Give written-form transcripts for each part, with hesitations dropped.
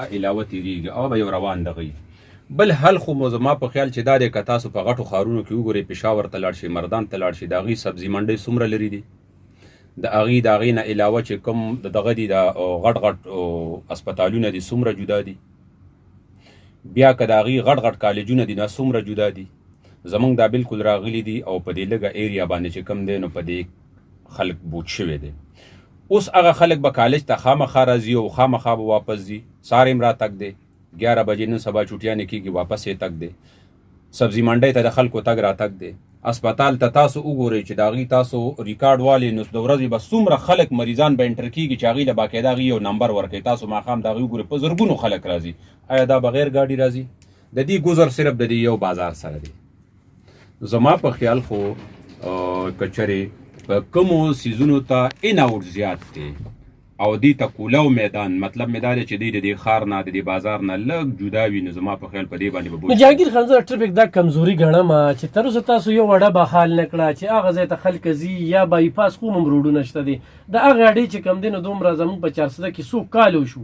علاوه تیریږي او به یو روان دغه وي. بل حل خو مو زما په خیال چې دا دی، که تاسو په غټو ښارونو کې وګورئ، پېښور ته لاړ شئ، مردان ته لاړ شئ، د هغوی سبزي منډۍ څومره لرې دي، د هغوی د هغې نه علاوه چې کوم د دغه دي، د غټ غټ هسپتالونه دي، څومره جدا دي. بیا که د هغوی غټ غټ کالجونه دي، دا څومره جدا دي. زمونږ دا بالکل راغلي دي او په دې لږه ایریا باندې چې کوم دی نو په دې خلک بوج شوی دی. اوس هغه خلک به کالج ته خامخا راځي او خامخا به واپس ځي. سهار هم راتګ دی، 11 بجې نن سبا چوټیانې کېږي، واپس یې تګ دی. سبزي منډۍ ته د خلکو تګ راتګ دی. هسپتال ته تاسو وګورئ چې د هغوی تاسو ریکارډ والې، نو د ورځې به څومره خلک مریضان به انټر کېږي چې هغوی له باقاعده هغوی یو نمبر ورکوي. تاسو ماښام د هغوی وګورئ، په زرګونو خلک راځي. آیا دا بغیر ګاډي راځي؟ د دې ګذر صرف د دې یو بازار سره دی. زما په خیال خو که چېرې په کومو سیزونو ته ان اوټ زیات دی او دې ته کولاو میدان، مطلب مې دا دی چې دی د دې ښار نه، د دې بازار نه لږ جدا وي، نو زما په خیال په دې باندې به بوج. نو جهانګیر خان، زه ټریفک دا کمزوري ګڼم چې تر اوسه تاسو یو وړه بحال نه کړه چې هغه ځای ته خلک ځي، یا بای پاس خو هم روډونه شته دي. د هغه اډې چې کم دی نو دومره زموږ په چارسده کې څو کال وشو،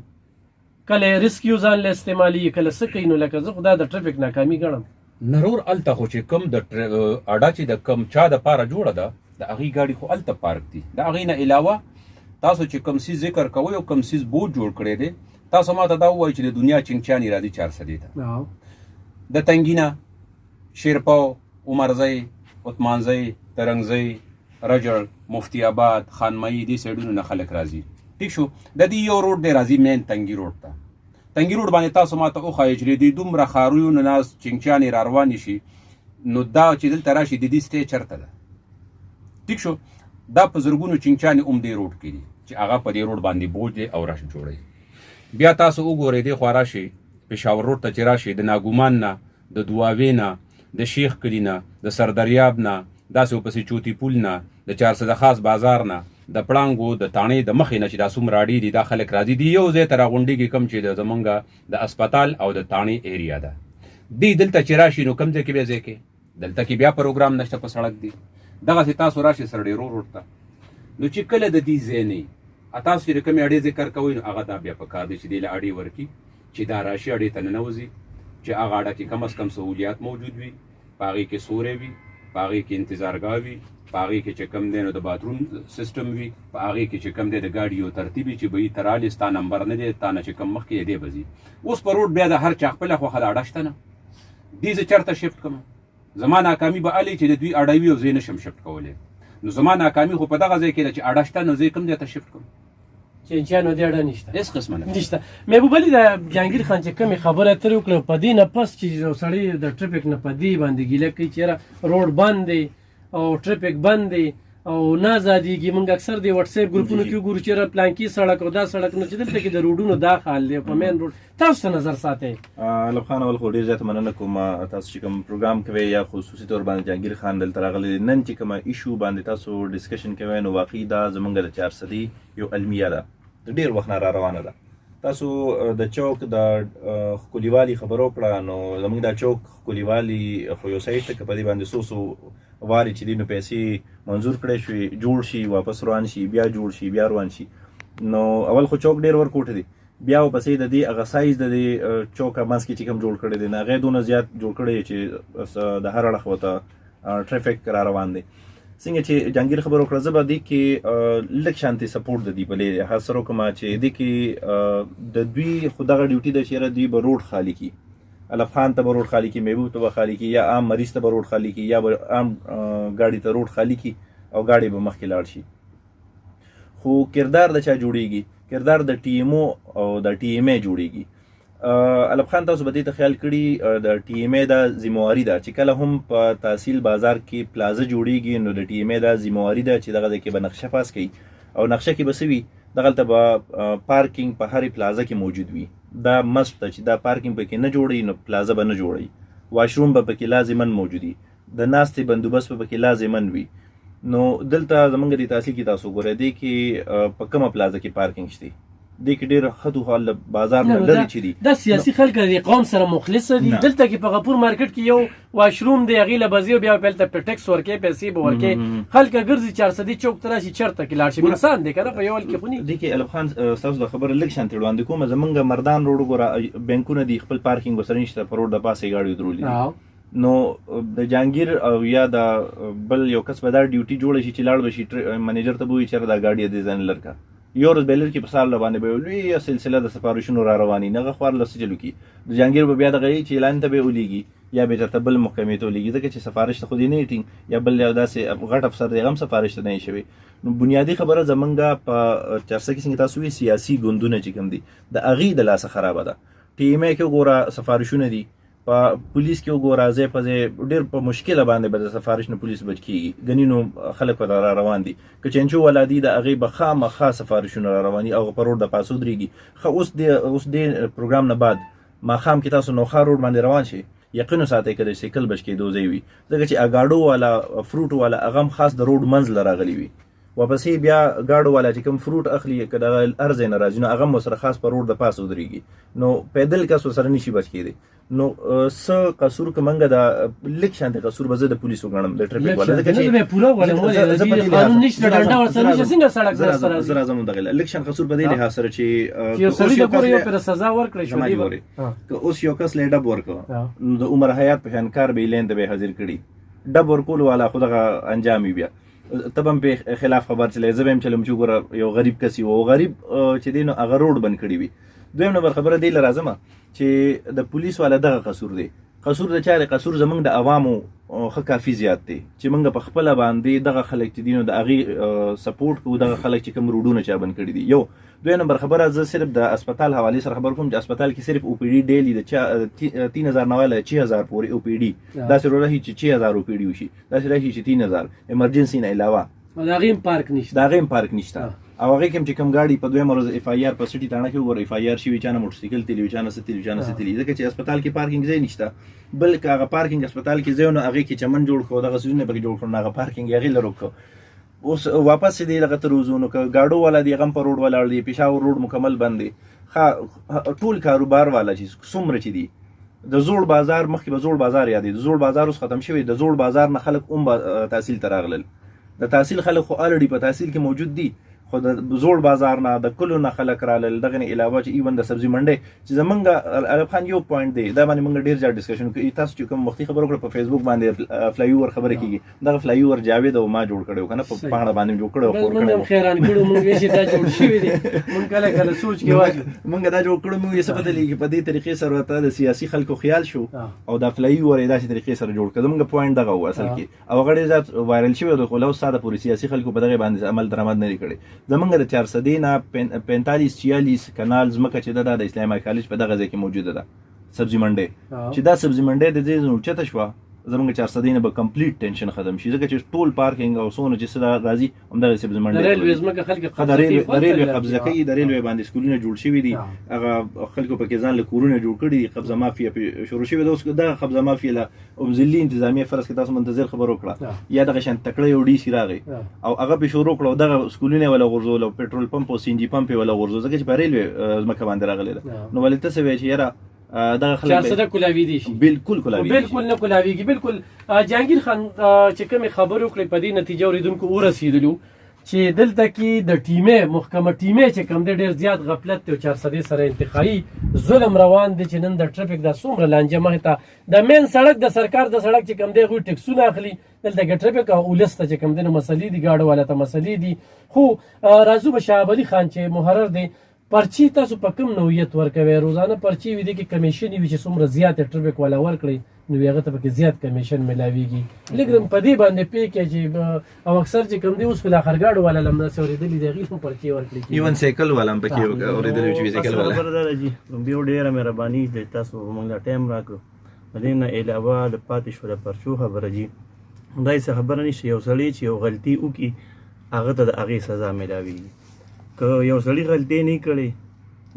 کله یې ریسکیو ځان له استعمالوي، کله څه کوي. نو لکه زه خو دا د ټریفک ناکامي ګڼم. نرور، هلته خو چې کوم د اډه چې د کوم چا د پاره جوړه ده، د هغې ګاډي خو هلته پارک دي. د هغې نه علاوه تاسو چې کوم څیز ذکر کوئ او کوم څیز بوج جوړ کړی دی، تاسو ما ته دا ووایئ چې د دنیا چنګچانې راځي چارسدې ته، د تنګي نه، شیرپاو، عمرزی، عثمانزی، ترنګزی، رجړ، مفتی آباد، خانمایي، دې سایډونو نه خلک راځي. ټیک شو، د دې یو روډ دی راځي مین تنګي روډ ته. تنګي روډ باندې تاسو ما ته وښایئ چې د دې دومره ښاریونو نه چنګچانې را روانې شي، نو دا چې دلته راشي د دې سټې چېرته ده؟ ټیک شو، دا په زرګونو چنګچانې هم دې روډ کې دي چې هغه په دې روډ باندې بوج دی او رش جوړوي. بیا تاسو وګورئ، دې خوا راشئ، پېښور روډ ته چې راشئ، د ناګومان نه، د دواوې نه، د شیخ کلي نه، د سردریاب نه، داسې ورپسې چوتي پول نه، د چارسده خاص بازار نه، د پړانګو د تاڼې د مخې نه چې دا څومره اډې دي، دا خلک راځي، دی یو ځای ته راغونډېږي، کوم چې د زمونږ د هسپتال او د تاڼې ایریا ده. دی دلته چې راشي نو کوم ځای کې بیا ځای کې دلته کې بیا پروګرام نشته، په سړک دی. دغسې تاسو راشئ سرډېرو روډ ته، نو چې کله د دې ځای نه تاسو چې د کومې اډې ذکر کوئ، نو هغه دا بیا په کار دی چې دی له اډې ورکي چې دا راشي اډې ته ننوځي، چې هغه اډه کې کم از کم سهولیات موجود وي، په هغې کې سوری وي، په هغې کې انتظارګاه وي، په هغې کې چې کوم دی نو د باتروم سیستم وي، په هغې کې چې کوم دی د ګاډي یو ترتیب وي چې به یې ته رالې، ستا نمبر نه دی، تا نه چې کوم مخکې دی به ځي. اوس په روډ بیا د هر چا خپله خوښه ده، اډه شته نه دي، زه چېرته شفټ کړم؟ زما ناکامي به هلې چې د دوی اډه وي او زه یې نه شم شفټ کولی. نو زما ناکامي خو په دغه ځای کې ده چې اډه شته، نو زه یې کوم ځای ته شفټ کړم؟ چنچانو دې اډه نشته، هیڅ قسمه نه نشته. محبوب علي، د جهانګیر خان چې کومې خبرې اترې وکړې، په دې نه پس چې یو سړی د ټریفک نه په دې باندې ګیله کوي چې یاره روډ بند دی او ټریفک بند دی او نه ازادېږي، موږ اکثر د واتس اپ ګروپونو کې وګورو چې یاره پلانکي سړک او دا سړک، نو چې دلته کې د روډونو دا حال دی په مین روډ، تاسو څه نظر ساتئ؟ لب خان، اول خو ډېر زیات مننه کوم تاسو چې کوم پروګرام کوئ، یا خصوصي تور باندې جهانګیر خان دلته راغلی. نن چې کومه ایشو باندې تاسو ډسکشن کوئ، نو واقعي دا زمونږ د چارسدي یو المیه ده، د ډېر وخت نه را روانه ده. تاسو د چوک د ښکلیوالي خبره وکړه، نو زمونږ دا چوک ښکلیوالي خو یو سایډ ته، که په دې باندې څو څو وارې چې دی نو پیسې منظور کړی شوې، جوړ شي، واپس روان شي، بیا جوړ شي، بیا روان شي. نو اول خو چوک ډېر ورکوټ دی، بیا ورپسې د دې هغه سایز د دې چوک منځ کې چې کوم جوړ کړی دی، نو هغه یې دونه زیات جوړ کړی چې د هر اړخ ورته ټریفک را روان دی. څنګه چې جهانګیر خبره وکړه، زه به دې کې لږ شانتې سپورټ د دې په لحاظ سره وکړم چې دې کې د دوی خو دغه ډیوټي ده چې یاره دوی به روډ خالي کړي، الف خان ته به روډ خالي کړي، محبوب ته به خالي کړي، یا عام مریض ته به روډ خالي کړي، یا به عام ګاډي ته روډ خالي کړي او ګاډي به مخکې لاړ شي. خو کردار د چا جوړیږي؟ کردار د ټي ایم او او د ټي ایم ای جوړیږي. الف خان، تاسو به دې ته خیال کړي، د ټي ایم ای دا ذمہواري ده چې کله هم په تحصیل بازار کې پلازه جوړیږي، نو د ټي ایم ای دا ذمہواري ده چې دغه ځای کې به نقشه پاس کوي او نقشه کې به څه وي، دغلته به پارکینګ په هرې پلازه کې موجود وي. دا مست ده چې دا پارکینګ پکې نه جوړي نو پلازه به نه جوړي، واشروم به پکې لازما موجودي، د ناستې بندوبست به پکې لازما وي. نو دلته زمونږ د تحصیل کې تاسو ګورئ، دې کې په کومه پلازه کې پارکینګ شته؟ دې کې ډېر ښه خو له بازار نه لرې چې دي. دا سیاسي خلک دي، قوم سره مخلص دي. دلته کې په غفور مارکیټ کې یو واشروم دی، هغې له به ځي او بیا به هلته په ټیکس ورکې، پیسې به ورکې. خلک ګرځي چارسدي چوک ته راشي، چېرته کې لاړ شي، انسان دی که نه، په یو حال کې خو نه. دې کې الف خان ستاسو د خبره لږ شانتې وړاندې کوم. زمونږ مردان روډ وګوره، بینکونه دي، خپل پارکینګ ورسره نشته، په روډ د پاسه یې ګاډي درولي دي. نو د جهانګیر او یا د بل یو کس به دا ډیوټي جوړه شي چې لاړ به شي، منیجر ته به ووایي چېرې دا ګاډي دې ځای نه لر کړه. یو ورځ به لر کې په سهار له باندې به یو لویه سلسله د سفارشونو را رواني، نه هغه خوار له څه چلو کي. د جهانګیر به بیا دغه یې چې لاین ته به یې ولیږي یا به یې چېرته بل محکمې ته ولیږي، ځکه چې سفارش ته خو دې نه یې ټینګ، یا بل یو داسې غټ افسر دی هغه هم سفارش ته نه یې شوی. نو بنیادي خبره زمونږ په چارسده کې څنګه تاسو وایي سیاسي ګوندونه چې کوم دي د هغې د لاسه خرابه ده. ټي ایم ای کې وګوره سفارشونه دي، په پولیس کې وګوره ځای په ځای ډېر په مشکله باندې به د سفارش نه پولیس بچ کېږي، ګنې نو خلک به را روان دي. که چنچو والا دي د هغې به خامخا سفارشونه را روان دي او په روډ د پاسه ودرېږي. ښه اوس دې پروګرام نه بعد ماښام کې تاسو نوښار روډ باندې روان شئ، یقین وساتئ که د سایکل بچ کېدو ځای وي، ځکه چې اګاډو والا فروټ والا هغه هم خاص د روډ منځ له راغلي وي. واپسې بیا ګاډو والا چې کوم فروټ اخلي که دغه هر ځای نه راځي نو هغه هم ورسره خاص په روډ د پاسه ودرېږي، نو پیدل کس ورسره نشي بچ کېدی. نو څه قصور که منګه د لږ شانتې قصور به زه د پولیسو ګڼم، د ټریفک والا، ځکه چې زه به پوره وغواړم، ولې زه په دې قانون لحاظ نشته، ډنډه ورسره نشته، څنګه سړک درسره راځي؟ زه راځم دغه لږ شان قصور په دې لحاظ سره چې، چې یو که سړي اوس یو د ګوره کس یو له پر سزا ورکړې شو، زما دی دې به- ووري. که اوس یو کس له ډب ورکړ، نو د عمر حیات په شان کار به یې لین ته به یې حاضر کړي، ډب ورکولو والا خو دغه انجام وي. بیا ته به هم په خلاف خبر چلې، زه به هم چلم چې وګوره یو غریب کس یو غریب، چې دی نو هغه روډ بند کړی وي. دویم نمبر خبره دی له راځمه چې د پولیس والا دغه قصور دی. قصور د چا دی؟ قصور زمونږ د عوامو، ښه کافي زیات دی چې مونږ په خپله باندې دغه خلک چې دي نو د هغې، سپورټ کوو، دغه خلک چې کوم روډونه چا بند کړي دي. یو دویم نمبر خبره زه صرف د هسپتال حوالې سره خبر کوم چې هسپتال کې صرف او پي ډي ډیلی د چا، 3000 نه والا 6000 پورې او پي ډي داسې راشي چې 6000 او پي ډي وشي، داسې راشي چې 3000 ایمرجنسي نه علاوه. او د هغې هم پارک نشته. د هغې هم پارک نشته. او هغې کې هم چې کوم ګاډي په دویمه ورځ اف آی آر په سټي تاڼه کې وګوره، اف آی آر شوي، چا نه موټرسایکل تللی وي، چا نه څه تللی وي، چا نه څه تللی، ځکه چې هسپتال کې پارکینګ ځای نشته. بل که هغه پارکینګ هسپتال کې ځای و، نو هغې کې چمن جوړ کړو، دغه څیزونه پکې جوړ کړو، نو هغه پارکینګ یې هغې له روک کړو. اوس واپس دې دغه ته روځو، نو که ګاډو والا دی هغه هم په روډ ولاړ دی، پېښور روډ مکمل بند دی. ټول کاروبار والا چې څومره چې دي، د زوړ بازار مخکې به زوړ بازار یادېده، د زوړ بازار اوس ختم شوی، د زوړ بازار نه خلک هم تحصیل ته راغلل. د تحصیل خلک خو الریډي په تحصیل کې موجود دي، خو د زوړ بازار نه د کلو نه خلک رالل. دغه نه علاوه چې ایون د سبزي منډۍ چې زمونږ عرب خان یو پوینټ دی، دا باندې مونږ ډېر زیات ډسکشن وکړو. تاسو چې کوم وختي خبر وکړه په فیسبوک باندې، فلای اوور خبره کیږي، دغه فلای اوور جاوید او ما جوړ کړی و که نه، په پاڼه باندې جوړ کړی و، خپور مونږ کړی هم و. حیران کړو، مونږ ویل چې دا جوړ شوی دی، مونږ کله کله سوچ کې واچو. مونږ دا جوړ کړو، مونږ یې څه پته لګي په دې طریقې سره ورته د سیاسي خلکو خیال شو او دا فلای اوور یې داسې طریقې سره جوړ کړ. زمونږ پوینټ دغه و اصل کې، او هغه ډېر زیات وایرل شوی دی، خو له اوس ساده پورې سیاسي خلکو په دغه باندې عمل درآمد نه دی کړی. زمونږ د چارسدې نه 45 46 کنال ځمکه چې ده، دا د اسلامي کالج په دغه ځای کې موجوده ده، سبزي منډۍ. چې دا سبزي منډۍ د دې ځای نه اوچته شوه، زمونږ چارسدې نه به کمپلیټ ټینشن ختم شي، ځکه چې ټول پارکینګ او څونه چې څه راځي همدغه سبزي منډۍ د ریلوې ته راځي. ځمکه خلک ښه، قبضه کوي، د ریلوې خپل قبضه ځای کوي، د ریلوې باندې سکولونه جوړ شوي دي، هغه خلکو پکې ځان له کورونه جوړ کړي دي، قبضه مافیا پرې شروع شوې ده. اوس دغه قبضه مافیا له ضلعي انتظامیه فرض کړئ تاسو منتظر خبر وکړه، یا دغه شان تکړه یو ډي سي راغی او هغه پرې شروع کړه او دغه سکولونه یې وله غورځول او پټرول پمپ او سي ان جي پمپ یې وله غورځول، ځکه چې په ریلوې، ځمکه باندې راغلې ده. نو ولې ته څه وایې چې یاره، دغه خلک چارسده کولاوي دي شي. بالکل کولاوي دي شي. بالکل نه کولاویږي. بالکل. جهانګیر خان، چې کومې خبرې وکړې په دې نتیجه اورېدونکو ورسېدلو چې دلته کې د ټیمې محکمه ټیمې چې کوم دی ډېر زیات غفلت دی او چارسدې سره انتقایي ظلم روان دی چې نن د ټریفک دا څومره لانجه مخې ته د مین سړک د سرکار د سړک چې کوم دی هغوی ټیکسونه اخلي، دلته کې ټریفک او ولس ته چې کوم دی نو مسلې دي، ګاډو والا ته مسلې دي. خو، راځو به شهاب علي خان چې محرر دی، پرچې تاسو په کوم نوعیت ورکوئ؟ روزانه پرچې وي، دې کې کمیشن وي چې څومره زیات ټریفک والا ورکړي نو هغه ته پکې زیات کمیشن ملاویږي. لږ هم په دې باندې پې کې چې او اکثر چې کوم دی اوس خو لا خرګاډو والا لم داسې اورېدلي دي، هغې هم پرچې ورکړي کېږي. ایون سایکل والا هم پکې اورېدلي چې سایکل والا. خبره دا ده چې بیا ډېره مهرباني چې تاسو موږ له ټایم راکړو. په دې نه علاوه د پاتې شو د پرچو خبره جي، دا هېڅ خبره نشته. یو سړی چې یو غلطي وکړي هغه ته د هغې سزا ملاویږي. که یو سړی غلطي نه کړي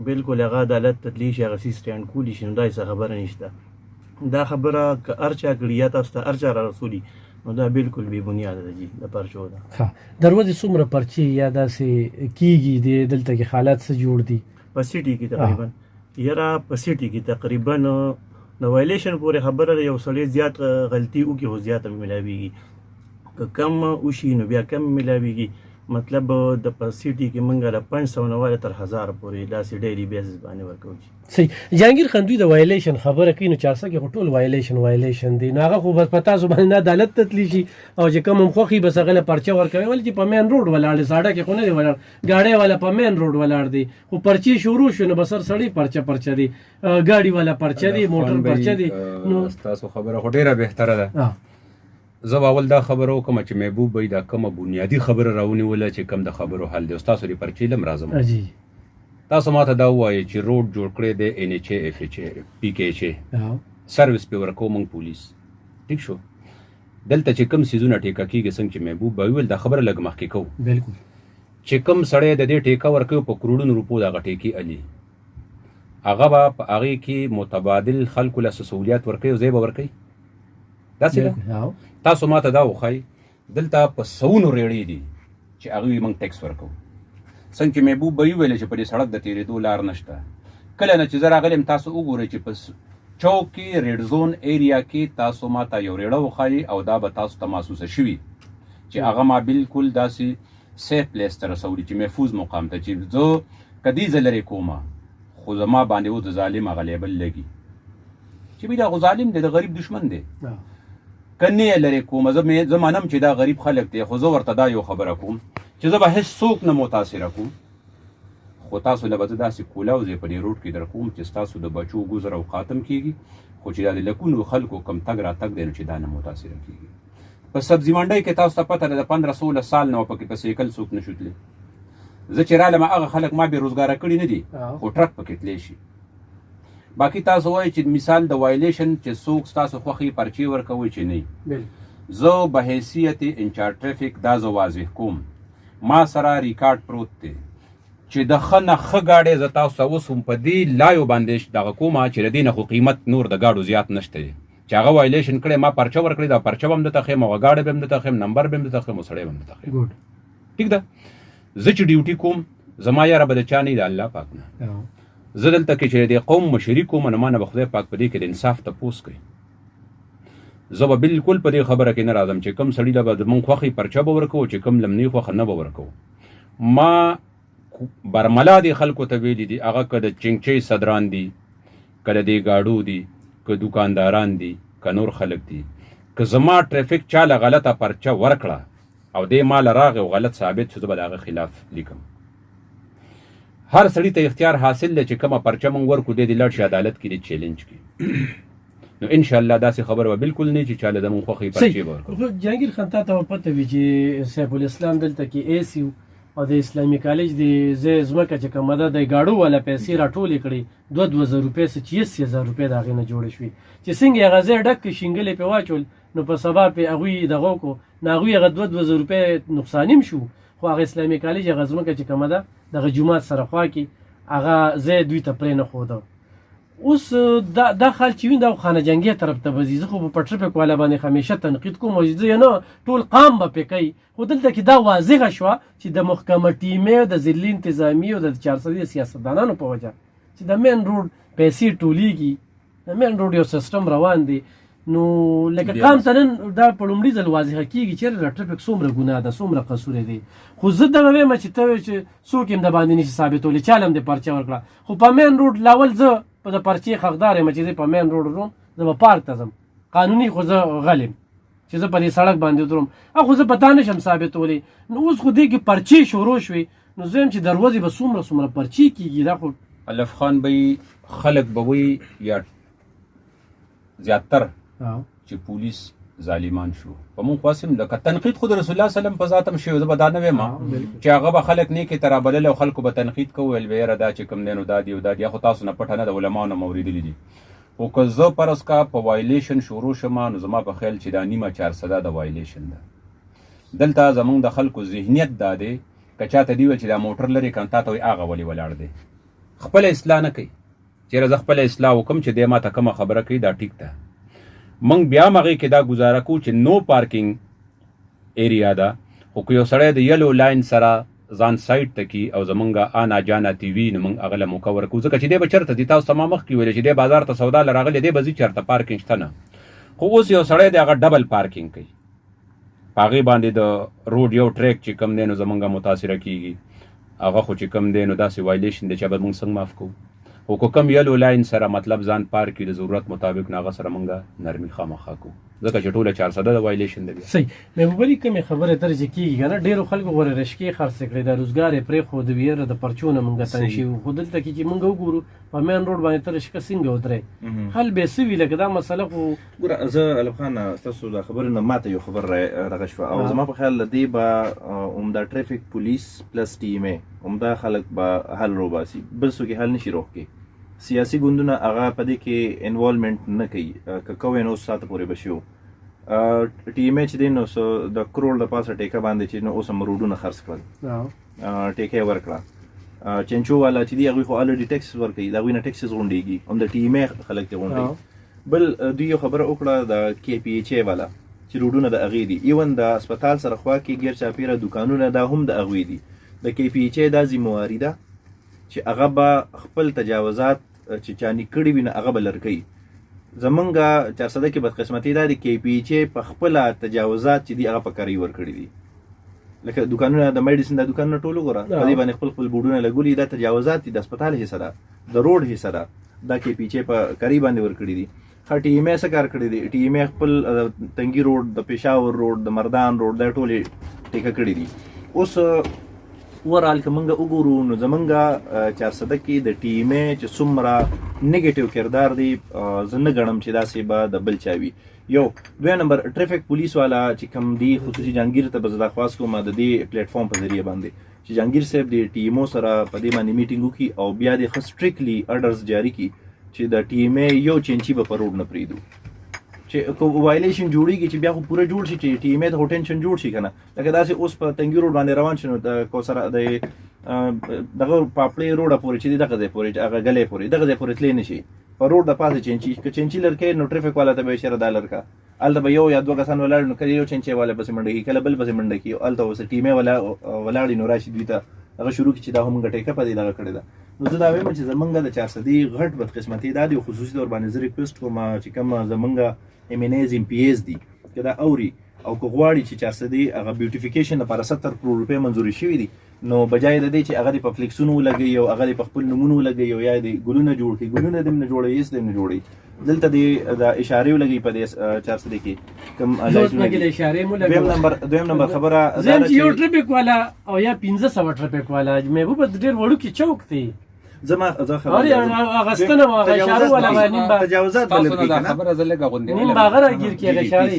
بالکل هغه عدالت ته تللی شي، هغه څیز سټینډ کولی شي، نو دا هېڅ خبره نشته. دا خبره که هر چا کړي یا تاسو ته هر چا را رسولي نو دا بالکل بې بنیاده ده جي د پرچو ده. ښه د ورځې څومره پرچې یا داسې کیږي د دلته کې حالات څه جوړ دي؟ په سیټي کې تقریبا یاره په سیټي کې تقریبا د وایلیشن پورې خبره ده، یو سړی زیات غلطي وکړي خو زیاته ملاویږي، که کم وشي نو بیا کم ملاویږي. مطلب د په سیټي کې مونږ له 500 نه واله تر 1000 پورې داسې ډیلی بیسس باندې ورکوو جي. صحیح جهانګیر خان دوی د وایلیشن خبره کوي نو چارسه کې خو ټول وایلیشن دی، نو هغه خو بس په تاسو باندې نه عدالت ته تللی شي او چې کوم هم خوښي بس هغه له پرچه ورکوي، ولې چې په مین روډ ولاړ دی، ساړه کې خو نه دی ولاړ، ګاډی والا په مین روډ ولاړ دی، خو پرچې شروع شو نو بس هر سړی پرچه پرچه دی، ګاډي والا پرچه دی، موټر پرچه دی. نو ستاسو خبره خو ډیره بهتره ده. زه به اول دا خبره وکړم چې محبوب بھائی دا کومه بنیادي خبره راونیوله چې کوم د خبرو حل دی، ستاسو دې پرچې لم راځم. تاسو ماته دا ووایئ چې روډ جوړ کړی دی این ایچ ای، اف ایچ ای، پی کې ایچ ای، سروس پې ورکوو موږ پولیس، ټیک شو. دلته چې کوم څیزونه ټیکه کېږي، څنګه چې محبوب به وویل دا خبره لږ مخکې کوو، بالکل چې کوم سړی د دې ټیکه ورکوي په کروړونو روپو دغه ټیکې الي، هغه به په هغې کې متبادل خلکو له څه سهولیات ورکوي او ځای به ورکوي. داسې ده؟ تاسو ماته دا وښایئ دلته په سوونو ریړې دي چې هغوی موږ ټیکس ورکوو. څنګه چې محبوب به ویل چې په دې سړک د تېرېدو لار نشته، کله نه چې زه راغلی یم تاسو وګورئ چې په چوک کې ریډ زون ایریا کې تاسو ماته یو ریړه وښایئ او دا به تاسو ته محسوسه شوي چې هغه ما بالکل داسې سیف پلیس ته رسولي چې محفوظ مقام ته، چې زه که دې زه لرې کومه خو زما باندې اوس د ظالم هغه لیبل لګي چې بی دا خو ظالم دی، د غریب دشمن دی، که نه یې لرې کومه زه منم چې دا غریب خلک دی، خو زه ورته دا یو خبره کوم چې زه به هېڅ څوک نه متاثره کوم، خو تاسو له به زه داسې کولاو ځای په دې روډ کې در کوم چې ستاسو د بچو ګذر او قاتم کېږي، خو چې دا د لکونو خلکو کم تګ راتګ دی نو چې دا نه متاثره کېږي. په سبزي منډۍ کې تاسو ته پته ده د 15-16 سال نه پکې په سیکل څوک نه شو تللی. زه چې رالم هغه خلک ما بې روزګاره کړي نه دي، خو ټرک پکې تللی شي. باقي تاسو وایئ چې مثال د وایلیشن چې څوک ستاسو خوښي پرچې ورکوي چې نه، زه به حیثیت انچارج ټریفک دا زه واضح کوم، ما سره ریکارډ پروت دی چې د ښه نه ښه ګاډی زه تاسو ته اوس هم په دې لایو باندې دغه کومه چې د دې نه خو قیمت نور د ګاډو زیات نشته دی، چې هغه وایلیشن کړی ما پرچه ورکړې، دا پرچه به هم درته ښیم، هغه ګاډی به هم درته ښیم، نمبر به هم درته ښیم او سړی به هم درته ښیم. ټیک ده. زه چې ډیوټي کوم زما یاره به د چا نه د الله پاک نه، زه دلته کې چې د قوم مشري کوم نو ما نه به خدای پاک په دې کې د انصاف تپوس کوي. زه به بالکل په دې خبره کې نه راځم چې کوم سړي له به زمونږ خوښي پرچه به ورکوو، چې کوم له نه خوښه نه به ورکوو. ما برملا دې خلکو ته ویلي دي، هغه که د چنګچۍ صدران دي، که د دې ګاډو دي، که دوکانداران دي، که نور خلک دي، که زما ټریفک چا له غلطه پرچه ورکړه او دې ما له راغی او غلط ثابت شو، زه به د هغه خلاف لیکم. هر سړي ته اختیار حاصل دی چې کومه پرچه مونږ ورکړو دی دې لاړ شي عدالت کې دې چیلنج کړي. نو ان شاء الله داسې خبره به بالکل نه چې چاله زمونږ خوښې پرچې به ورکړو. خو جهانګیر خان تا ته به پته وي چې سیف الاسلام دلته کې ای سي او د اسلامي کالج د ځای ځمکه چې کومه ده د ګاډو والا پیسې راټولې کړې، 2-2 زره روپۍ څه چې 80,000 روپۍ د هغې نه جوړې شوې، چې څنګه یې هغه ځای ډک کړ شینګلې پرې واچول نو په سبا پرې هغوی دغه وکړو، نو هغوی هغه 2-2 زره روپۍ نقصان هم شو، خو هغه اسلامي کالج هغه ځمکه چې کومه ده دغه جومات سره خوا کې هغه ځای دوی ته پرې نه ښوده. اوس دا خال چې وین دا خانه جنګي طرف ته به ځي. زه خو په ټریفک والا باندې همیشه تنقید کوم او زه نه ټول قام به پې کوي، خو دلته کې دا واضحه شوه چې د محکمه ټیمې د ضلعي انتظامیې او د چارسدې سیاستدانانو په وجه چې د مین روډ پیسې ټولیږي، د مین روډ یو سیستم روان دی، نو لکه قام ته نن دا په لومړي ځل واضحه کېږي چې د ټریفک څومره ګناه ده، څومره قصور دی. خو زه دغه وایم چې ته چې څوک یې هم د باندې نشي ثابتولی، چا له هم د پرچه ورکړه، خو په مین روډ لاول زه په د پرچې حقدار یم چې زه په مین روډ وروم، زه به پارک ته ځم، قانوني خو زه غل یم چې زه په دې سړک باندې دروم، خو زه په تا نشم ثابتولی. نو اوس خو دې کې پرچې شروع شوې، نو زه یم چې دروازې به څومره څومره پرچې کېږي. دا خو الف خان به خلک به وایي یا زیاتر چې پولیس ظالمان شو په مونږ خو هسې هم لکه تنقید خو د رسول الله صلی الله علیه وسلم په ذات هم شوی، زه به دا نه وایم چې هغه به خلک نیکې ته رابلل او خلکو به تنقید کوو، ویل به یاره دا چې کوم دی نو دا دی او دا دی، خو تاسو نه پټه نه ده، علماو نه مو اورېدلي دي. خو که زه فرض کا په وایلیشن شروع شم نو زما په خیال چې دا نیمه چارسده د وایلیشن ده. دلته زمونږ د خلکو ذهنیت دا دی که چاته دی ویل چې دا موټر لرې که تا ته وایي هغه ولې ولاړ دی، خپله اصلاح نه کوي. چېرې زه خپله اصلاح وکړم چې دی ما ته کومه خبره کوي دا ټیک ده. موږ بیا هم هغې کې دا ګزاره کوو چې نو پارکینګ ایریا ده، خو که یو سړی د یلو لاین سره ځان سایډ ته کی او زمونږ آنا جانا تی وي، نو موږ هغه له موقع ورکوو، ځکه چې دی به چېرته ځي؟ تاسو ته ما مخکې ویل چې دی بازار ته سودا له راغلی، دی به ځي چېرته؟ پارکینګ شته نه. خو اوس یو سړی دی، هغه ډبل پارکینګ کوي، په هغې باندې د روډ یو ټریک چې کوم دی نو زمونږ متاثره کیږي. هغه خو چې کوم دی نو داسې وایلیشن دی چې به موږ څنګه معاف کوو؟ خو که کوم یلو لاین سره مطلب ځان پارک کړي د ضرورت مطابق، نو هغه سره موږ نرمي خامخا کوو، ځکه چې ټوله چارسده د وایلیشن دی بیا. صحیح محبوب علي، کومې خبرې تر چې کېږي که نه، ډېرو خلکو غورې رشکې خرڅې کړې، د روزګار یې پرېښود، ویره د پرچو نه مونږ تنګ شوي. خو دلته کې چې مونږ وګورو په مین روډ باندې ته رشکه څنګه ودرې، حل به څه وي؟ لکه دا مسله خو ګوره، زه الف خان ستاسو د خبرې نه ماته یو خبر دغه شوه، او زما په خیال له دې به همدا ټریفک پولیس پلس ټي ایم ای همدا خلک به حل روباسي، بل څوک یې حل نشي روغ کې. سیاسي ګوندونه هغه په دې کې انوالومنټ نه کوي، که کوی نو اوس ساعته پورې به شي. ټي ایم ای چې دی نو د کروړ د پاسه ټیکه باندې چې نو اوس هم روډونه خرڅ کړل، ټیکه یې ورکړه. چنچو والا چې دی هغوی خو الریډي ټیکسز ورکوي، د هغوی نه ټیکسز غونډېږي، هم د ټي ایم ای خلک ترې غونډوي. بل دوی یو خبره وکړه د کې پي ایچ ای والا چې روډونه د هغې دي، ایون د هسپتال سره خوا کې ګیر چاپېره دوکانونه دا هم د هغوی دي. د کې پي ایچ ای دا ذمهواري ده چې هغه به خپل تجاوزات چې چا نی کړي وي نو هغه به لر کوي. زمونږ چارسده کې بدقسمتي دا دي کې پي ایچ ای په خپله تجاوزات چې دي هغه په کرۍ ورکړي دي، لکه دوکانونه د میډیسن دا دوکانونه ټول وګوره، په دې باندې خپل خپل بورډونه لګولي، دا تجاوزات دي، د هسپتال حصه ده، د روډ حصه ده، دا کې پي ایچ ای په کرۍ باندې ورکړي دي. ښه ټي ایم ای څه کار کړی دی؟ ټي ایم ای خپل تنګي روډ، د پېښور روډ، د مردان روډ دا ټولې ټیکه کړي دي. اوس اوورال که موږ وګورو نو زمونږ چارسده کې د ټي ایم ای چې څومره نیګیټیو کردار دی، زه نه ګڼم چې داسې به د بل چا وي. یو دویم نمبر ټریفک پولیس والا چې کوم دی، خصوصي جهانګیر ته به زه درخواست کوم د دې پلیټ فارم په ذریعه باندې چې جهانګیر صاحب د ټي ایم او سره په دې باندې میټینګ وکړي او بیا دې ښه سټریکټلي ارډرز جاري کړي چې د ټي ایم ای یو چینچي به په روډ نه پرېږدو، چې که وایلیشن جوړیږي چې بیا خو پوره جوړ شي، چې ټي ایم ای ته خو ټینشن جوړ شي که نه. لکه داسې اوس په تنګي روډ باندې روان شي نو د کوثر د دغه پاپړې روډه پورې چې دی دغه ځای پورې، هغه ګلې پورې دغه ځای پورې تللی نه شي، په روډ د پاسه چینچي، که چینچي لرکې نو ټریفک والا ته به یې چېرې دا لرکه، هلته به یو یا دوه کسان ولاړ، نو کله یو چینچي والا پسې منډه کړي، کله بل پسې منډه کړي، هلته اوس ټي ایم ای والا ولاړ نو راشي دوی ته هغه شروع کړي چې دا هم موږ ټیکه په دې دغه کړې ده. نو زه دا وایم چې زمونږ د چارسدې غټ بدقسمتي دا دی، خصوصي طور باندې زه ریکویسټ کوم چې کوم زمونږ ایم این ایز ایم پي ایز دي که دا اوري او که غواړي چې چارسدې هغه بیوټیفیکیشن لپاره 70 کروړ روپۍ منظورې شوي دي، نو بجای د دې چې هغه دې په فلیکسونو ولګوي او هغه دې په خپل نومونو ولګوي او یا دې ګلونه جوړ کړي، ګلونه دې نه جوړوي، هېڅ دې نه جوړوي، دلته دې د اشارې ولګوي په دې چارسدې کې کوم لایټونه دي. دویم نمبر خبره دا ده چې یو ټریفک والا او یا 500 ټریفک والا محبوب ډېر وړوکی چوک دی. زما زه خبره هغه ستنه هغه اشاره والا نیم تجاوزات بلل کیږي کنه، خبره زه لږه غوندې نیم باغ راګیر کیږي اشاره.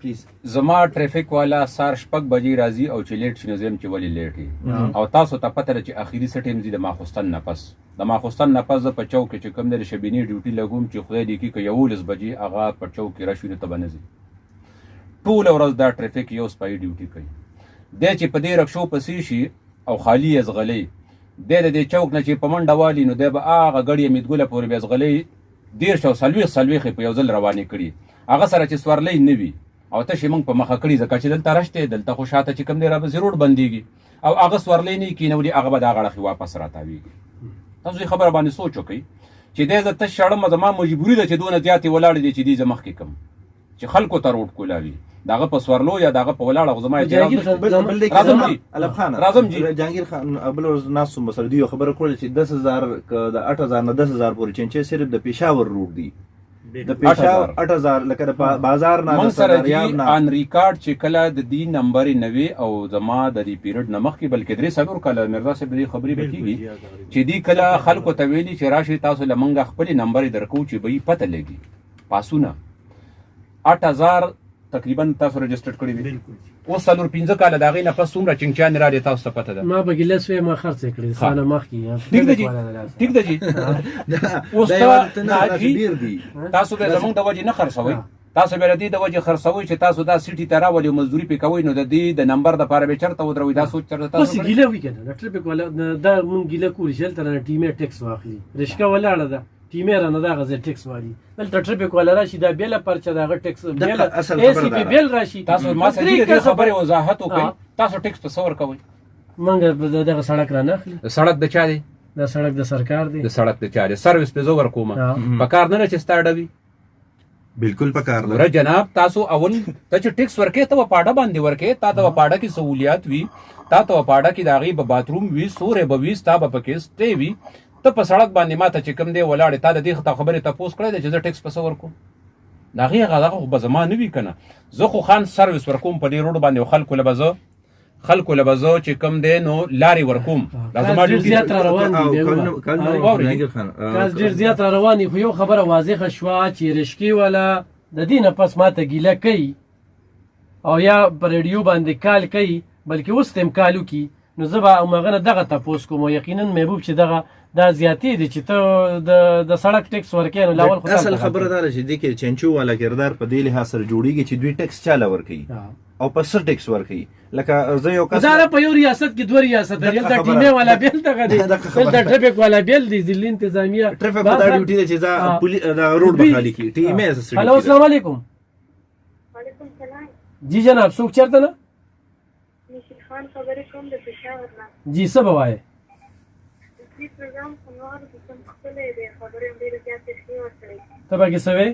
پلیز زما ټریفک والا سار 6 بجې راځي او چې لیټ شي نو زه یم چې ولې لیټ یې، او تاسو ته پته ده چې اخري څه ټایم ځي د ماخوستن نه پس، د ماخوستن نه پس زه په چوک کې چې کوم دی د شبینې ډیوټي لګوم چې خدای دې کړي که 11 بجې هغه په چوک کې راشي نو ته به نه ځې. ټوله ورځ دا ټریفک یو سپایي ډیوټي کوي، دی چې په دې رکشو پسې شي او خالي یې ځغلوي، دی د دې چوک نه چې په منډه والي نو دی به هغه ګړی امیدګله پورې بیا ځغلوي، 30 او 40 40 په یو ځل روانې کړي، هغه سره چې سورلۍ نه وي او تشې موږ په مخه کړي، ځکه چې دلته رش دی، دلته خو شاته چې کوم دی رابسې روډ بندېږي او هغه سورلۍ نه یې کېنولي، هغه به دغه اړخ واپس راتاوېږي. تاسو دې خبره باندې سوچ وکړئ چې دی زه تش شړم، زما مجبوري ده چې دونه زیاتې ولاړې دي چې دې زه مخکې کړم چې خلکو ته روډ کولاوي، د هغه په سورلو یا د هغه په ولاړه خو زما اعتراض راځم جي، راځم جي. جهانګیر خان بل ورځ ناست وم سره دوی یو خبره کوله چې 10,000 که د 8,000 نه 10,000 پورې چینچې صرف د پېښور روډ دي، د پېښور 8,000 لکه د بازار نه د سرداریاب نه آن ریکارډ چې کله د دې نمبر نه وي او زما د دې پیریډ نه مخکې بلکې 3-4 کاله مرزا صاحب د دې خبرې به کېږي چې دې کله خلکو ته ویلي چې راشئ تاسو له موږ خپلې نمبرې درکوو چې به یې پته لګي. پاسونه 8,000 تقریبا تاسو رجسټر کړی وي، اوس 4-5 کاله د هغې نه پس څومره چنګچیانې راغلې تاسو ته پته ده؟ ما پکې لس وې ما خرڅې کړې سانه مخکې. ټیک ده جي، ټیک ده جي. اوس تاسو به زمونږ د وجې نه خرڅوئ، تاسو به د دې د وجې خرڅوئ چې تاسو دا سیټي ته راولئ مزدوري پرې کوئ، نو د دې د نمبر دپاره به چېرته ودروئ؟ دا سوچ چېرته تاسو اوس ګیله وي که نه د ټریفک والا دا مونږ ګیله کولای شي، هلته رانه ټي ایم ای ټیکس واخلي، رشکه ولاړه ده، ټیمه رانه دغه ځای ټیکس والي دلته ټریفیک والا راشي، دا بیله پرچه د هغه ټیکس بیله اصل ای خبره سی دا پی ده. بیل راشي. تاسو ما سره درې دې کسه خبرې وضاحت وکړئ. ها. تاسو ټیکس په څه ورکوئ؟ مونږ دغه سړک را نه اخلي. د سړک د چا دی؟ دا سړک د سرکار دی. د سړک د چا دی؟ سروس په زه ورکوم. ها. په کار نه ده چې ستا اډه وي. بالکل پکار ده. ګوره جناب، تاسو اول ته چې ټیکس ورکې ته به پاډه باندې ورکې، تا ته به پاډه کې سهولیات وي، تا ته به پاډه کې د هغې به باتروم وي، سوری به وي، ستا به پکې سټې وي. ته په سړک باندې ما ته چې کوم دی ولاړې، تا د دې خبرې تپوس کړی دی چې زه ټیکس په څه ورکوم؟ د هغې هغه دغه خو به زما نه وي که نه. زه خو خان سروس ورکوم په دې روډ باندې، او خلکو له به زه چې کوم دی نو لارې ورکوم. دا زما ډېر ډیوټي زیات ده. را روان دي. او بیا کال وګوره. واورئ. جهانګیر خان، کاز ډېر زیات را روان دي، خو یو خبره واضحه شوه چې رشکې والا د دې نه پس ماته ګیله کوي او یا په ریډیو باندې کال کوي، بلکې اوس ته هم کال وکړي، نو زه به هماغه نه دغه تپوس کوم. او یقینا محبوب چې دغه دا زیاتې دي چې ته د سړک ټیکس ورکې، نو لاول خو اصل خبره دا ده چې دې کې چنچو والا کردار په دې لحاظ سره جوړیږي چې دوی ټیکس چاله ورکوي او په څه ټیکس ورکوي. لکه زه یو کس دا نه په یو ریاست کې دوه ریاست دي، دغه دلته خبره. ټیمه والا بیل دغه دی، دغه خبره. دلته ټریفیک والا بیل دی، ضلعي انتظامیه ټریفیک خو دا ډیوټي ده چې دا پولی دا روډ به خالي کړي، ټیمه یې څه هلو، السلام علیکم. وعلیکم سلام. جی جناب، څوک چېرته نه؟ نشید خان خبرې کوم د پېښور نه. جی، څه به وایې؟ د دې پروګرام خو نور کوم ښکلی دی، خبرې هم ډېرې زیاتې ښې وکړې. ته پکې څه وې؟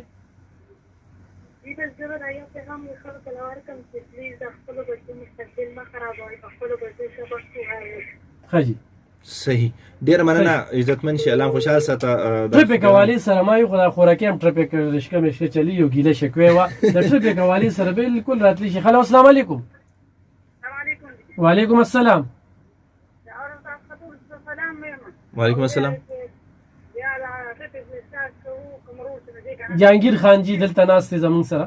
جی بس زه به دا یو پیغام له خلکو له ورکړم چې پلیز د خپلو بچو مستقبل مه خرابوئ، په خپلو بچو سبق ووایئ. ښه جی. صحیح، ډیره مننه، عزتمن شي، الله خوشحال ساته. ټریفیک حوالې سره ما یو خو دا خوراکي هم ټریفیک رشکه مشکه چلی یو ګیله شکوې وه د ټریفیک حوالې سره بالکل راتلی شي. هلو، السلام علیکم. السلام علیکم. وعلیکم السلام. سلام وایم. وعلیکم السلام. یا دا ټریفیک احساس کوو کوم روډ چې دی کنه. جهانګیر خان جی دلته ناست دی زمونږ سره.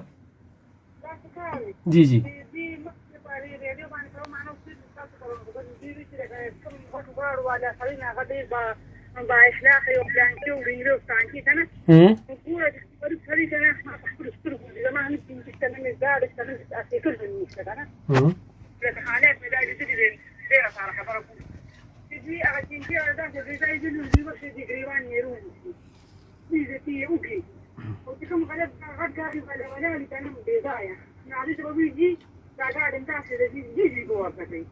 داسې کار دی. جی جی. دې مخکې په ریډیو باندې کوم مانو چې تاسو کوم دې چې کوم غټ غاړو والا سړی نه هغه ډېر با اخلاق یو پلانکي او ډینګري او ستانکي که نه، ګوره چې غریب سړی که نه، ما په خپلو سترګو زما هم پنځه کلنې زاړه کلنې سیکل مې نشته که نه، لکه حالات مې دا لیدلي دی. ډېره ساره خبره کوم چې دوی هغه چینکي هغه داسې بې ځایه دي، دوی ورشي د ګریوان یې رونیسي، بېعزتي یې وکړي، او چې کوم غلط غټ ګاډي والا ولاړ وي که نه بې ځایه، نو هغوی ته به وایي جي دا ګاډی همداسې دی، جي جي به ورته کوي.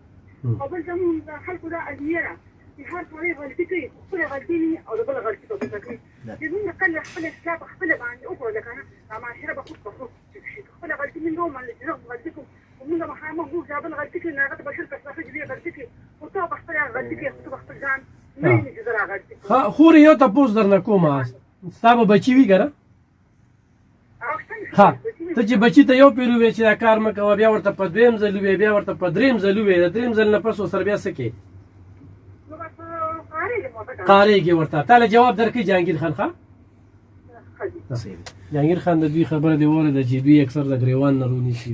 او بل زموږ د خلکو دا المیه ده چې هر سړی غلطي کوي، خپله غلطي نه او د بل غلطي په ګوته کوي. چې موږ کله خپله اصلاح په خپله باندې وکړو که نه، دا معاشره به خود په خود ټیک شي. خپله غلطي موږ ومنله چې زه غلطي کوم، خو موږ مخامخ ګورو چې بل غلطي کوي، نو هغه ته به شل کسه ښه چې دی غلطي کوي، خو ته په خپله غلطي کوې، خو ته به خپل ځان نه وینې چې زه را غلطي کوم. خورې یو تپوس درنه کوم، ستا به بچي وي که نه؟ ښه، ته چې بچي ته یو پیر ووې چې دا کار مه کوه، بیا ورته په دویم ځل ووې، بیا ورته په دریم ځل ووې، د دریم ځل نه پس ورسره بیا څه کوې؟ قارېږي ورته. تا له جواب درکوي جهانګیر خان. ښه جهانګیر خان، د دوی خبره دې واورېده چې دوی اکثر د ګریوان نه رونیسي.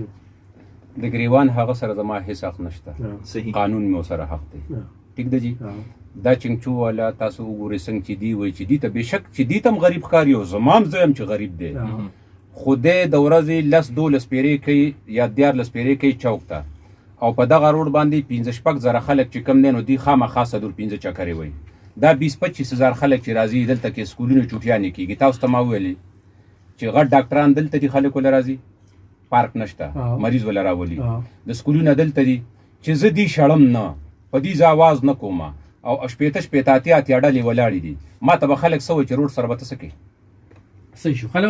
د ګریوان هغه سره زما هیڅ حق نشته. صحیح. قانون مې سره حق دی. ټیک ده جی. دا چنګچو والا تاسو وګورئ څنګه چې دی وایي چې دی ته بېشک چې دی ته هم غریب ښکاري او زما هم زوی هم چې غریب دی، خو دی د ورځې 10 12 پیرې کوي یا 13 پیرې کوي چوک ته، او په دغه روډ باندې 5 6 زره خلک چې کم دی نو دی خامخا 4 5 چکرې وایي. دا 20 25 هزار خلک چې راځي دلته کې سکولونو چوټیانې کېږي. تاسو ته ما وویلې چې غټ ډاکټران دلته دي، خلکو له راځي، پارک نشته، مریض وله راولي، د سکولونه دلته دي. چې زه دی شړم نه، په دې زه اواز نه کوم، او 60 60 80 80 ډلې ولاړې دي، ما ته به خلک څه وایي چې روډ سره به ته څه کوې؟ صحیح شو.